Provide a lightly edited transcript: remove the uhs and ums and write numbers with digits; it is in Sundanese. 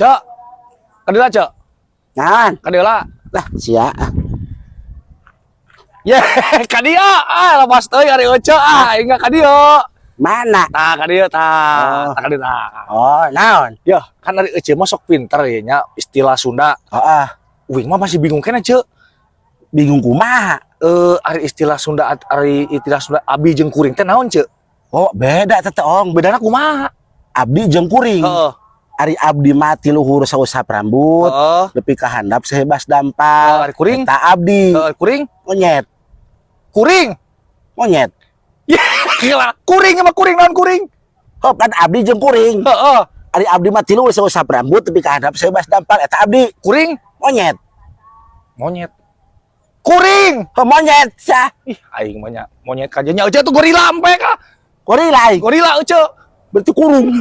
Cek. Kadila, Cek. Naon? Kadila. Lah, sia. Ye, kadia. Ah, lepas teuing ari Ece ah, aing ka dieu. Mana? Tah, ka dieu tah. Oh. Tah, ka dieu tah. Oh, naon? Ya, kan ari Ece mah sok pinter ya nya istilah Sunda. Oh, ah. Uing mah masih bingung keneh, Cek. Bingung kumaha? Eh, ari istilah Sunda abi jeung kuring teh naon, Cek? Oh, beda teh, Ong. Bedana kumaha? Abdi jeung kuring. Ari abdi mah ti luhur sausap rambut, nepi ka handap sehebas dampal. Heeh, ari kuring? Eta abdi. Heeh, kuring? Monyet. Kuring. Monyet. Gila, kuring sama kuring naon kuring? Oh, kan abdi jeung kuring. Ari abdi mah ti luhur sausap rambut nepi ka handap sehebas dampal, eta abdi. Kuring? Monyet. Monyet. Kuring. Oh, monyet sia. Ih, aing mah nya monyet kajanya Ece tuh gorila ampe ka. Gorila aing. Gorila Ece. Berarti kurung.